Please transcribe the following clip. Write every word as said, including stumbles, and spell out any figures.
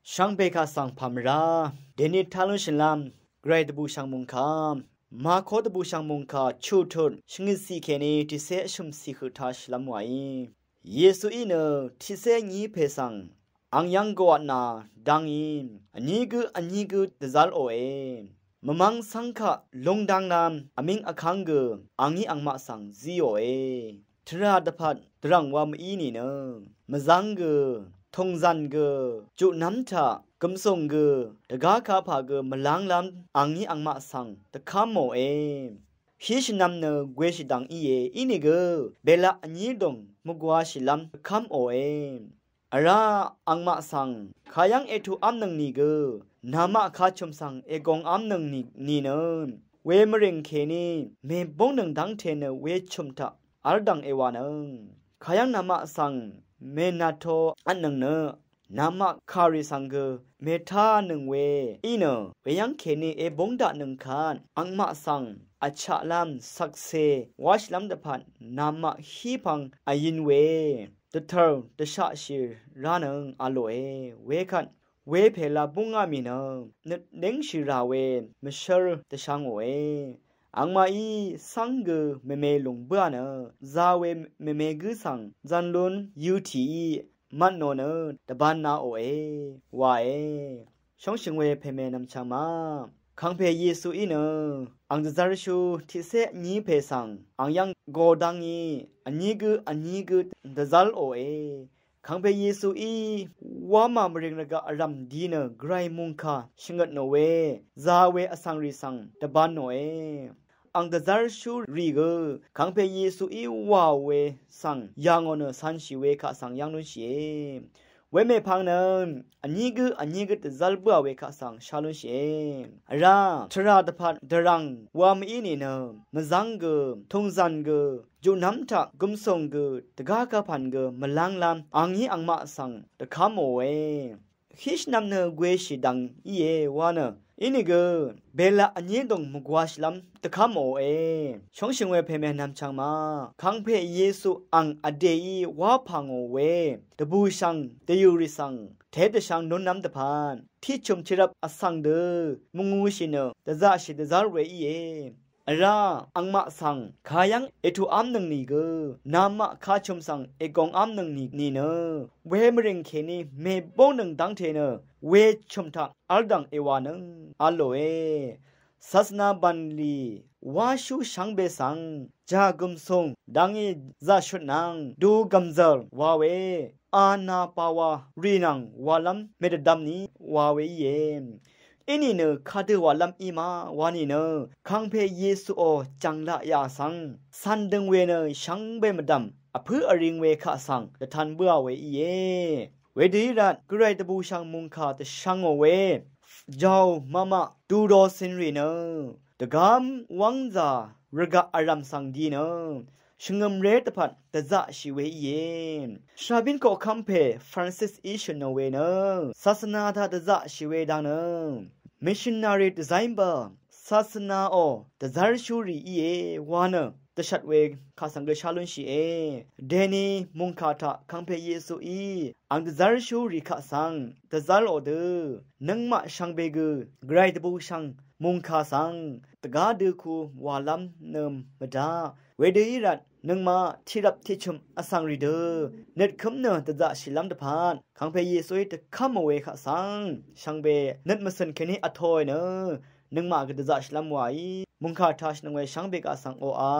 Shvngbe kaq svng pà mvrá dèní tá lúnshìlv́m Gvray dvbùshv̀ng mòngkà, Mako dvbùshv̀ng mòngkà chuqtut shvngøtcì kèní tiqcé vshø̀mcì høq tashìlv́m wàí. Yesuí nø tiqcé vnyí pè svng ang yv́ng gø vtnà dangí vnyí gǿ vnyí gǿ dvzv́lòe. Mvmv́ng cv́ng kaq lúngdáng lv́m vmíng vkv́ng gø angí angmaq svng zíòe. Tvrà dvpvt dvrv̀ng wa mv-í nìnø mvzv́ng gø, tùngzv̀n gø, juqnv́m taq gv̀msùng gø, dvgá kapà gø mvlv́nglv́m angí angmaq svng dvkv́mòe. Hí shvnvm nø gweshì dv̀ng íe, ínìgø belaq vnyí dòng mvgwashìlv́m dvkv́mòe. Vrá angmaq svng kayv́ng ètuqv́mnøng nìgø, namaq kachø̀m svng ègongv́mnøng nì, nìnø wemvrìng kèní mèbúngnøng dv́ngte nø wechø̀m taq v́ldv̀ng èwànøng. Kayv́ng namaq svng mènàto vtnøng nø, namaq kàrì svng gø mètánøng we í nø, weyv́ng kèní èbúng daqnøng kvt angmaq svng vchaqlv́m shvkse wáshìlv́m dvpvt namaq hípvng vyøn we dvtø̀r dvshaqshì ránøng a lòe. Wekvt wepèla búngá mì nø nøt néngshì rà we mvshv́r dvshvngòe. Angmaqí cv́ng gø mème lùng bǿà nø, za we mème gǿ svng zv̀nlún yøtìí mvtnò nø dvbānāòe wae. Shóngshø̀ng we pèmè nv̀mchv̀ng ma, kàngpè Yesuí nø ang dvzv́rshú tiqcé vnyí pè svng ang yv́ng gø dv́ngí vnyí gǿ vnyí gǿ dvzv́lòe. Kàngpè Yesuí wamà mvrìng rvgaq vrv̀m di nø Gvray mòngkà shvngøtnò we, za we vsvngrì svng dvbānòe. Ang dvzv́rshú rì gø kàngpè Yesuí wàò we svng yà ngò nø cv̄nshì we kaq svng yv́ng lúnshìe. Wemèpvng nø vnyí gǿ vnyí gǿ dvzv́l bǿà we kaq svng shá lúnshìe. Vrá tvrà dvpvt dvrv̀ng wa mv-í nìnø mvzv́ng gø, tùngzv̀n gø, juqnv́m taq gv̀msùng gø, dvgá kapv̀n gø mvlv́nglv́m angí angmaq svng dvkv́mòe. Hí shvnvm nø gweshì dv̀ng íe wa nø, ínìgø belaq vnyí dòng mvgwashìlv́m dvkv́mòe. Shóngshø̀ng we pèmè nv̀mchv̀ng ma, kàngpè Yesu ang vdèí wá pà ngò we dvbùshv̀ng dvyùrì svng té dvshvng núnlv́m dvpvt tiqchø̀m tiqrvp vsvng dø mvngūshì nø dvzaqshì dvzv́r we íe. Vrá angmaq svng kayv́ng ètuqv́mnøng nìgø, namaq kachø̀m svng ègongv́mnøng nì, nìnø wemvrìng kèní mèbúngnøng dv́ngte nø wechø̀m taq v́ldv̀ng èwànøng a lòe. Sasvna bv̀nlì wáshú shvngbe svng jàgø̀msùng dv́ngí zaqshutnvng dugv̀mzv̀r wa we, anà pàwà rì nvng wàlv́m mèdvdvm ni wa we íe. Inìnø kadø wàlv́m í ma wa nìnø, kàngpè Yesuò jv̀nglaq yà svng cv̀n døng we nø shvngbe mvdv̀m vpǿ vring we kaq svng dvtan bǿà we íe. Wedø í rvt Gvray dvbùshv̀ng mòngkà dvshvngò we jàò mamaq duro cønrì nø dvgám wv́ngzà rvgaq vrv̀m svng di nø shvngø̀mré dvpvt dvzaqshì we íe. Shàbín koqkv́m pè Francis í shø̀nò we nø, sasvna taq dvzaqshì we dang nø missionary dvzv́ngbø sasvnaò dvzv́rshúrì íe wa nø dvshvt we kaq svng gø shá lúnshìe. Dèni mòngkà taq kàngpè Yesuí ang dvzv́rshúrì kaq svng dvzv́lò dø nøngmaq shvngbe gø Gvray dvbùshv̀ng mòngkà svng dvgá døku wàlv́m nø mvdaq. Wedø í rvt nøngmaq tiqrvp tiqchø̀m vsvngrì dø nøtkǿm nø dvzaqshìlv́m dvpvt kàngpè Yesuí dvkv́mò we kaq svng shvngbe nøt mvcø̀n kèní vtōì nø nøngmaq gø dvzaqshìlv́m wàí mòngkà tashìnøng we shvngbe kaq svng oqà